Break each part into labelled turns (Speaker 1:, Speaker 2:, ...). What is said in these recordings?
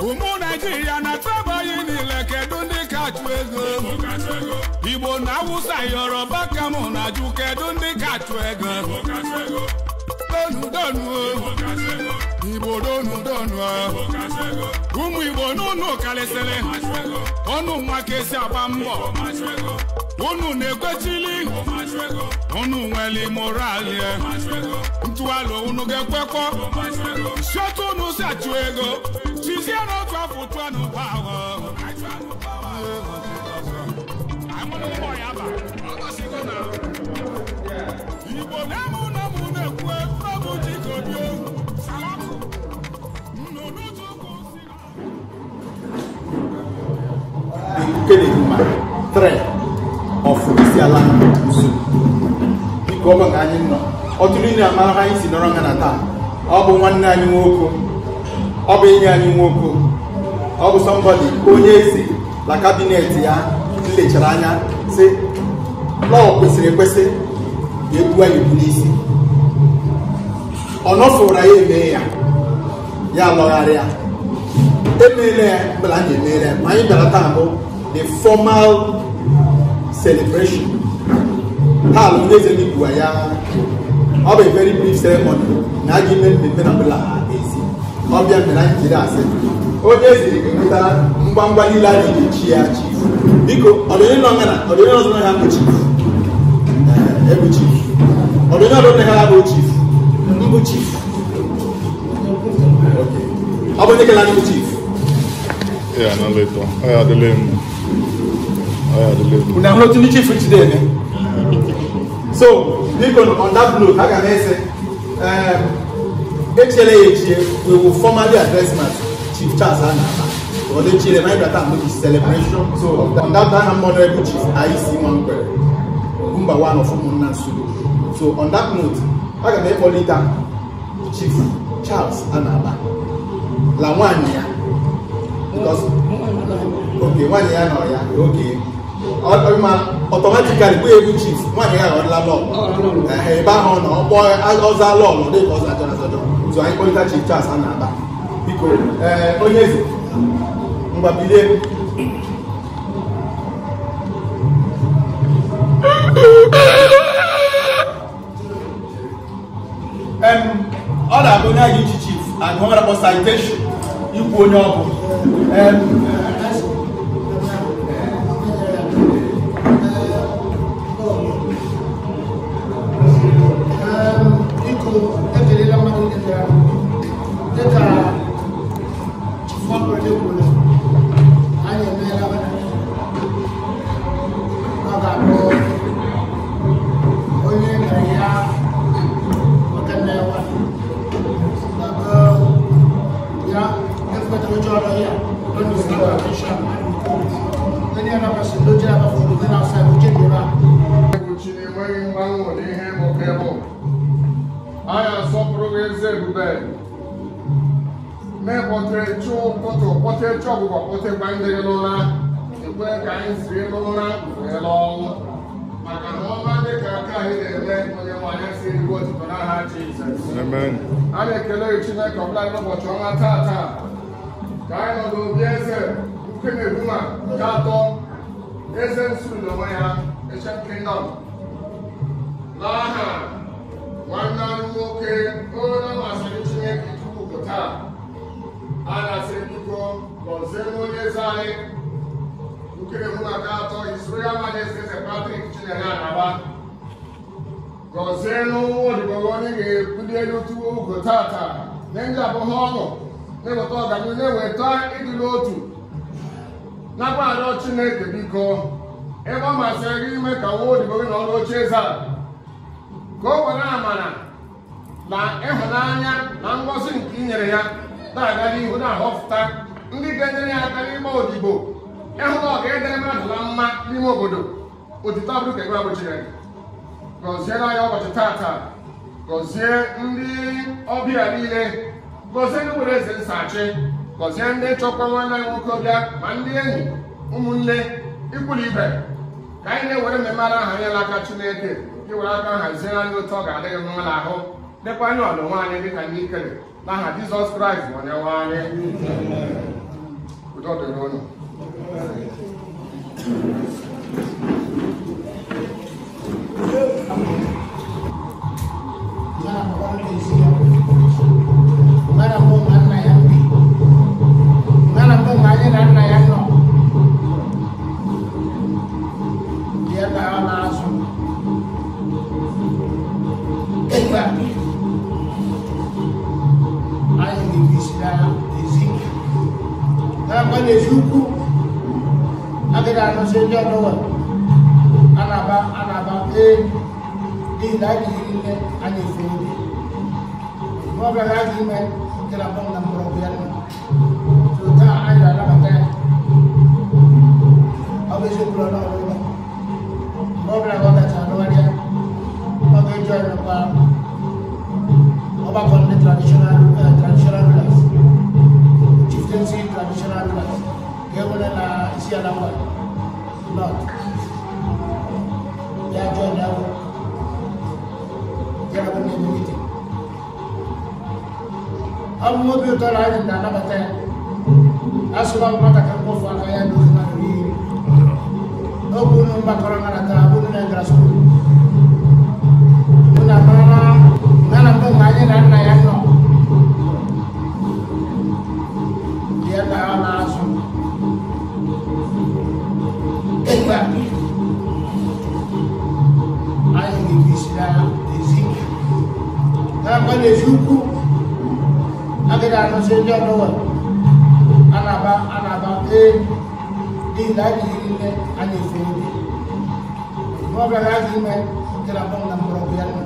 Speaker 1: Ụmụ Naijiria na-ataba anyị niile, kedu ndị ka achụ ego? Igbo na Awụsa, Yoruba ka mụ na-ajụ, kedu ndị ka achụ ego? Donu donu, Igbo donu donu, ụmụ Igbo n'ụnụ karịsịrị ọnụ nwa ka esi agba mbọ, unu na-ekwechili, unu nwere morali, ntụalụ unu ga-ekwekọ, si otu unu si achụ ego, tizie n'otu afọ tụanụ ahụ. Igbo na-amụ na mụ na-ekwu n'ọbụ Chikobi nnụnụ Chukwu si
Speaker 2: Ukenehuma 3 of Isiala Nsu. Biko ọma ka anyị nọ. Ọtụtụ ndị amara ha anyị si nọrọ nga na taa. Ọ bụ nwanne anyị nwoke, ọ bụ enyi anyị nwoke, ọ bụ somebody onye eze na cabinet ya nlechara anya sị lọọ kwesịrị ekwesị ga-ebu anyị ebu n'isi. Ọ nọfụra ya eme ya, ya lọgharịa. Emeela ya mgbe anyị emeela ya, ma anyị bịara taa bụ the formal celebration. Taa onye eze n'igbu ya, ọ bụ a very brief ceremony na a ga-eme mmemme na ọbụla ezi. Ọbịa mere anyị jiri asị onye eze ga-enweta ngwangwa niile anyị ga-echi ya chief. Biko ọdịnye nọ ngana, ọdịnye ọzọ nọ ya bụ chief. Ebu chief. Ọdịnye ọdọ nne ha bụ chief. Mbụ chief. Ọ bụ onye kele anyị bụ chief.
Speaker 3: Yeah, no later. I had the lame. I had the lame.
Speaker 2: Una hụrụ otu ndị chief jide eme. So, biko on that note, aga m ese echiela ya echie, we will formally address him as Chief Charles Anaba. Or the Chile, my brother, the celebration. So, on that time, I'm Honorable Chief IC Nwankwere, Ugwumba one of Umunna Nsulu. So, on that note, aga m ekpolita Chief Charles Anaba. La nwanyị ya. Because, okay, nwanyị ya nọ ya, okay. Automatically, we have chief. Nwanyị ya ọdịla lọọ. Ebe ahụ nọ, ọ kpọọ ọza lọọ, ọ dịka ọza ajọ azọjọ. So anyị kpọlịta Chief Charles Anaba. Biko, onye eze, ngwa bilie. Ọ na-abụ onye anyị ji chief and ọ na-akpọ citation ikwu onye ọ bụ.
Speaker 4: Biko, ekelela mmadụ niile bịara. Dịka Chief Nwankwere kwuru, anyị emeela ọ ga-abụ onye mere ya nwoke nne ya ya ekwetara oche ọrụ ya onye na-akwasị oche na-akwasị oche na-akwasị oche dị ebe a.
Speaker 5: Egwu enweghị mgbanwe n'ihe nwoke bụ. Anyị asọpụrụ gị eze ebube. Mee kpọtere chi ụtụtụ, kpọtere chi ọgwụgwọ, kpọtekwa ndị gị n'ụra. Ekwe ka anyị siri n'ụra wee ọnwụ. Maka na ọma dị ka aka anyị na-eme onye nwe anyị si eriwe otuto n'aha Jizọs.
Speaker 3: Amen.
Speaker 5: A na-ekele gị Chineke ọbụla n'ụbọchị ọnwa taa taa. Ka anyị nọ n'obi eze Ukenehuma nke atọ, eze Nsulu n'onwe ya, Ancient Kingdom. N'aha nwanne anyị nwoke onye masịrị Chineke tupu bụ taa, a na-asị biko gọzie onye eze anyị Ukenehuma nke atọ, His Royal Majesty Eze Patrick Chinenye Anaba. Gọzie n'ụwa odibo onye ga-ebuli elu tuwo ugo tata, na ndị abụghị ọṅụ, na-eweta ọganihu, na-eweta ịdị n'otu. Nakwa arịọ Chineke biko, ebe ọ masịrị gị ime ka nwa odibo gị nọ n'oche eze a, ka o were amara na ịhụnanya na ngọzi nke i nyere ya na-aga n'ihu na-ahọpụta ndị ga-enyere ya aka n'ime odibo, ịhụ na ọ ga-edere mmadụ na mma n'ime obodo. Otito abụrụ ka egwe abụ Chineke. Gọziere anyị ụbọchị tata, gọzie ndị ọbịa niile, gọzie ndị nwere eze nsachi, gọzie ndị chọkwa nwanne anyị nwoke bịa, ma ndị enyi, ụmụnne, ikwu na ibe. Ka anyị na-ewere mmemme ara aha anyị n'aka Chineke, ka i were aka haziere anyị otu ọ ga-adị gị mma n'ahụ. Lekwa anyị ọnụnwe anyị dịka ndị ikele n'aha Jizọs Kraịst bụ Onyenwe anyị. Udo dịrị unu.
Speaker 4: Mara mbụ ma nna ya bi, mara mbụ ma anyị na nna ya nọ, dị ebe ọ na-azụ ebe a anyị na-ebisi n'ezi na-agba n'ezi ukwu agịghị anụsị ndị ọdụwa anaba anaba ee n'ihi na anyị yiri nne anyị efe obi. Mgbe ọ bịara aga ime nke na mbụ na mgbọrọgwụ ya nọ so taa anyị na-anabata ya. Ọ bụ eziokwu na ọ ụlọ mgbe ọ bụla ọ gachara alụgharịa ọ ga-eji ọnụkwa ọgbakọ ndị traditional rulers, chieftaincy traditional rulers ga-enwere na isi ala ngwa north ya join ya bụ ya bụ na-eme meeting. Ọ bụ obi ụtọ na anyị na-anabata ya. Asụla nwatakịrị mkpofu aka ya n'oge mmadụ niile n'oge unu mgbakọrọ na taa bụ unu na-egara skuul unu amara na mbụ ma anyị na nna ya nọ dị ebe ọ na-azụ ebe a anyị na-ebisi n'ezi na-agba n'ezi ukwu agịghị anụsị ndị ọdụwa anaba anaba ee n'ihi na anyị yiri nne anyị efe obi. Mgbe ọ bịara aga ime nke na mbụ na mgbọrọgwụ ya nọ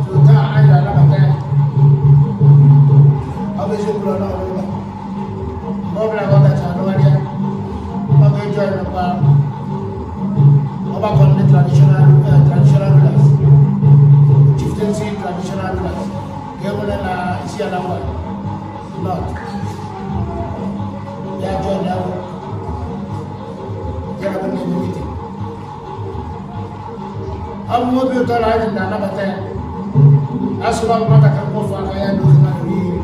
Speaker 4: so taa anyị na-anabata ya. Ọ bụ eziokwu na ọ ụlọ mgbe ọ bụla ọ gachara alụgharịa ọ ga-eji ọnụkwa ọgbakọ ndị traditional rulers, chieftaincy traditional rulers ga-enwere na isi ala ngwa north ya join ya bụ ya bụ na-eme meeting. Ọ bụ obi ụtọ na anyị na-anabata ya. Asụla nwatakịrị mkpofu aka ya n'oge mmadụ niile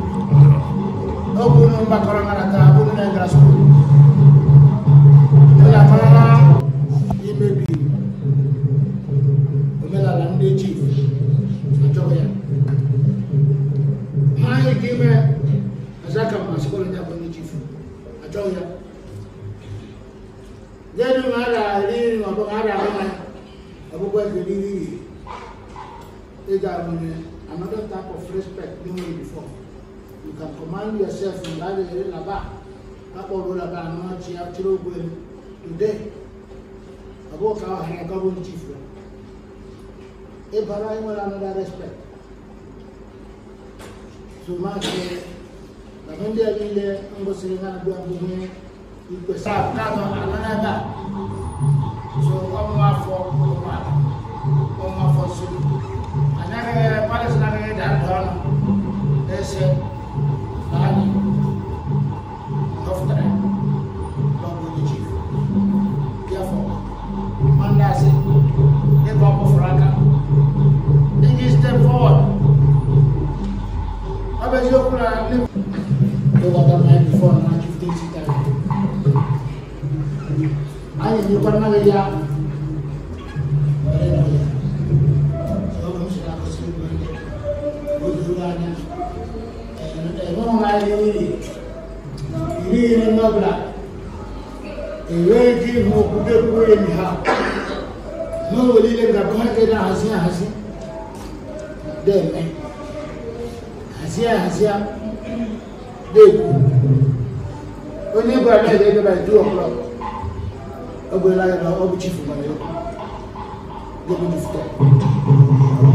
Speaker 4: n'oge unu mgbakọrọ na taa bụ unu na-egara skuul unu amara imebi omenala ndị chief achọghị ya. Anyị ga ime azaka ma sịkwara ndị abụ ndị chief achọghị ya. Jẹ́nu máa rà rí ọ̀bọ̀ máa rà wọ́n ọ̀bọ̀gbọ̀ ẹgbẹ̀ rírí ìgbà àwọn another type of respect no way before. You can command yourself in that area laba akpọrọ laba àwọn ọchị achịrị ogwe today ọbụ ka ọ hara gọbụ chief ya ịbara nwere another respect. So máa ṣe bàbá ndị a niile ngosiri ha abụọ abụghị ikwesị akatọ anọ n'ebe a so ọmụ afọ ụmụala ọmụ afọ siri anyị agaghị palịsị na agaghị da ndụ ọnụ ese na anyị dọfụtara n'ọbụ onye chief. Therefore, nwanne asị dịka ọ kpọfụrụ aka iji step forward. Ọ bụ eziokwu na ndị ịghọta mmanya before na chieftaincy time anyị nyekwara naghị ya were nọ ya. Ọ bụ m si na-akụsiri m ndị o duru anya enweghị m anyị iri iri iri n'ọbụla enweghị ike ịhụ okwu ekwuo enyi ha n'oge niile ga-abụ ha ga na-ahazi ahazi deme hazie ahazie na-ekwu onye gwara na ebe by 2 o'clock ọ gwara ya na ọ bụ chifu gwara ya okwu ga-ebujupụta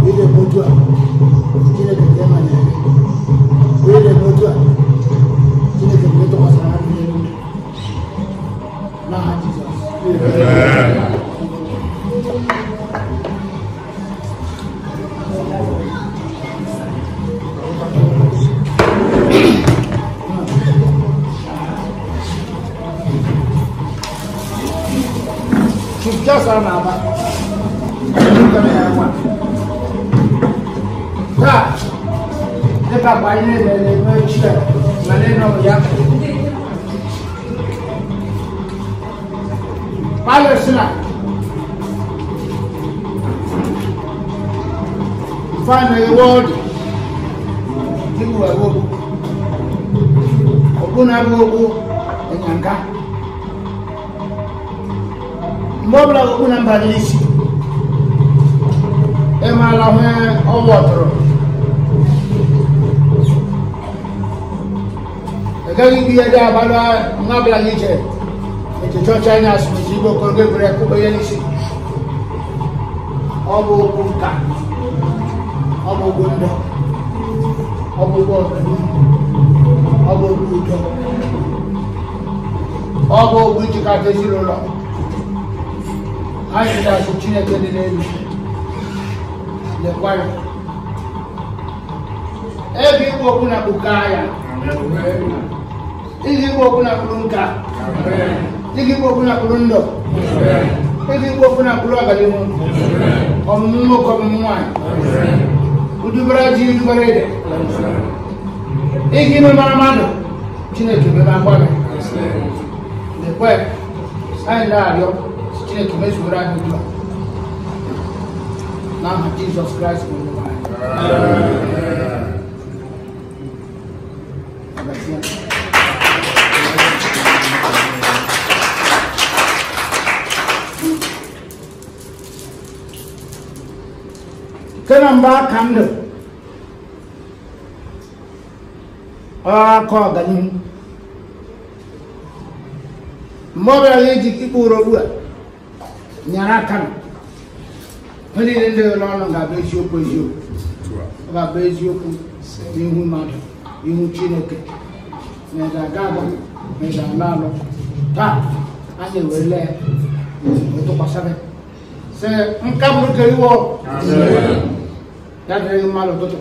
Speaker 4: ide otu a Chineke nke manyere gị onye na-eme otu a Chineke nke tụkwasịrị ha n'elu n'aha Jizọs. Chief Joshua na-aba taa Dịka mgbe anyị na-eme echi a ma na-enọ ya. Palestina finally world dịka okwu okwu na-abụ okwu ịnyanga mgbe ọbụla okwu na mba n'isi ịmala hụ ọwa ọtụrụ ị gaghị ibu ihe dị abalị nwa ọbụla gị chere eche chọọchị anyị asụmisi igbe okoro egwere kwụkọ ihe n'isi ọ bụ okwu nka ọ bụ okwu ndụ ọ bụ okwu ọganihu ọ bụ okwu udo ọ bụ okwu ijikọta ezinụlọ anyị ga-asụ Chineke dị n'elu lekwa ya ebe ikwu okwu na kpuka ya iji ikwu okwu na kpuru nka iji ikwu okwu na kpuru ndụ iji ikwu okwu na kpuru ọganihu ọmụmụ nwoke ọmụmụ nwaanyị udubara ji udubara ede iji ime mara mmadụ Chineke mebe akwa gị lekwe anyị na-arịọ Chineke mezuoro anyị ugbu a n'aha Jizọs Kraịst bụ Onyenwe anyị. Nke na mbụ aka ndụ aka ọganihu mgbe ọbụla iji ikpe ụrọ ugbu a nyere aka na ihe niile ndị ụlọ ọrụ ga-abụ eziokwu eziokwu ọ ga-abụ eziokwu n'ihu mmadụ ihu Chineke ma ị ga-aga aga ma ị ga-alụ alụ taa anyị ewerela ya tụkwasị gị sị nka bụrụ ka iwe ya dịrị gị mmadụ ụtụtụ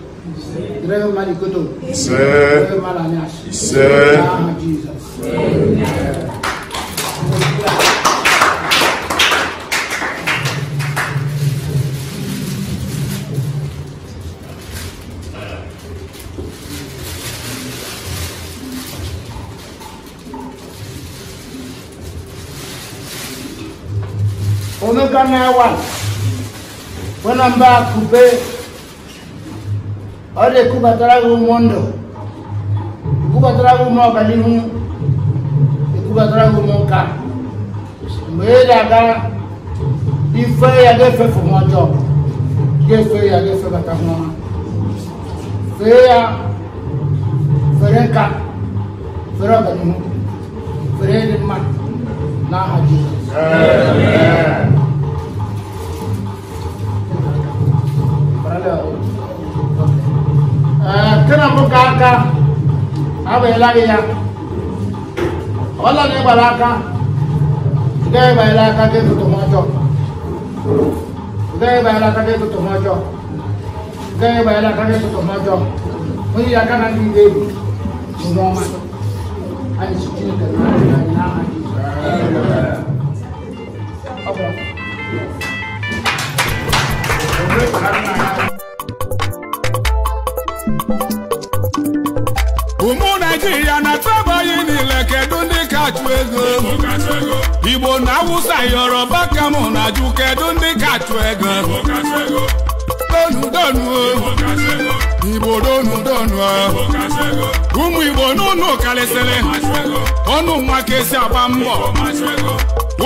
Speaker 4: dịrị gị mmadụ ikoto dịrị gị mmadụ anyasị n'aha Jizọs. Omega na wana mba kube ore kubatara ụmụ ndụ kubatara ụmụ ọganihu kubatara ụmụ nka mgbe ị ga-aga ife ya ga-efefu ha ọjọọ ga-efe ya ga-efebata ha ọma fee ya fere nka fere ọganihu fere ịdị mma n'aha Jizọs. Kena mbụ ka aka abanyela gị ya ọla na ịgbara aka ị gaghị ịbanyela aka gị tụtụ ha ọjọọ ị gaghị ịbanyela aka gị tụtụ ha ọjọọ ị gaghị ịbanyela aka gị tụtụ ha ọjọọ onye ya aka na ndị ga-ebi ihe ọma anyị si Chineke anyị n'aha Jizọs.
Speaker 1: Ụmụ Naijiria na-ataba anyị niile kedu ndị ka achụ ego Igbo na Awụsa Yoruba ka mụ na-ajụ kedu ndị ka achụ ego donu donu Igbo donu donu ụmụ Igbo n'ụnụ karịsịrị ọnụ nwa ka esi agba mbọ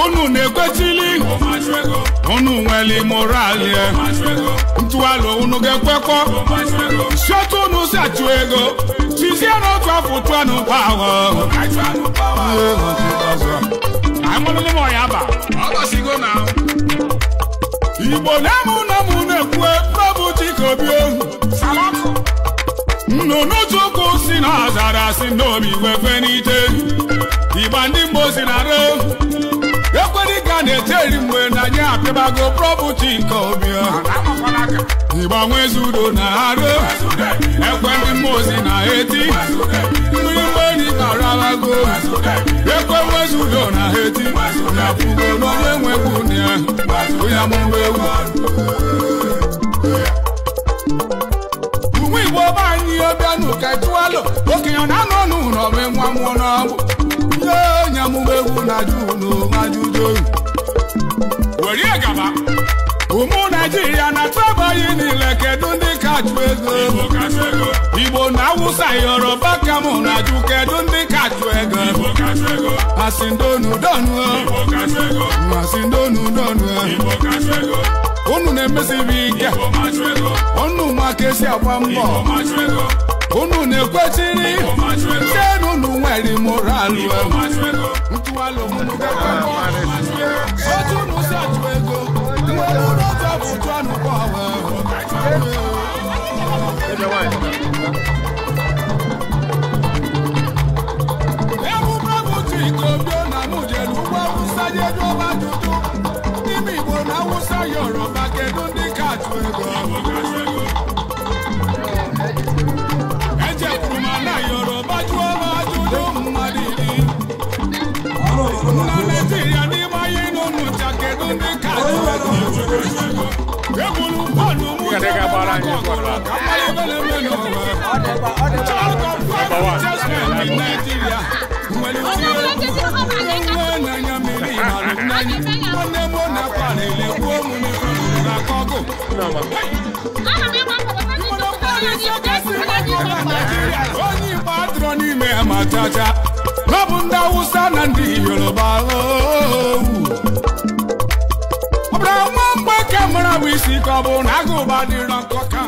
Speaker 1: unu na-ekwechili unu nwere morali ntụalụ unu ga-ekwekọ si otu unu si achụ ego tizie n'otu afọ tụanụ gbaghọ Igbo na-emu na mụ na-ekwu prọbụ Chikobi ohu nnụnụ chukwu si na ọzara si n'obi wefe n'ite ịgba ndị mgbo si na ro ekwere ka na-eteri mgbe na anyị apịabago prọbụ Chikobi ịgba nwezudo na arụ ekwe ndị mmụọ ozi na eti mmiri mgbeni karabago ekwe nwezudo na eti na fugo n'onye nwekwu na ya onye amụma ewu ụmụ Igbo be anyị ọbịanụ ka chụalụ okenye na-anọ n'ụlọ wee nwa mmụọ n'ọgbụ nye onye amụma egwu na junu ajụjụ were gaba. Ụmụ Naijiria na-atụ anyị niile kedu ndị ka achụ ego? Igbo na Awụsa Yoruba ka mụ na-ajụ kedu ndị ka achụ ego? Asị ndonu donu, asị ndonu donu. Unu na-emesibi ike, unu ma ka esi agba mbọ, unu na-ekwechiri site unu nwere moralụ ntụalụ otu unu si achụ ego. N'ime Igbo na Awụsa Yoruba kedu ndị ka achụ ego? Ejekwuru m na Yoruba jụọ m ajụjụ mmadụ iri na Naịjirịa n'ime anyị n'ụnụcha kedu ndị ka achụ ego? Egwuru bọọlụ mụ ka Naijiria nwere n'anya mmiri nwanne m na-akwa omume na-akọgụ. Onye Igbo adịrọ n'ime ya ma chacha ọ bụ ndị Awụsa na ndị Yoruba. Ọ bụrụ nwa mgbe ka mara bụ isi ka ọ bụ na agụba dịrọ nkọ ka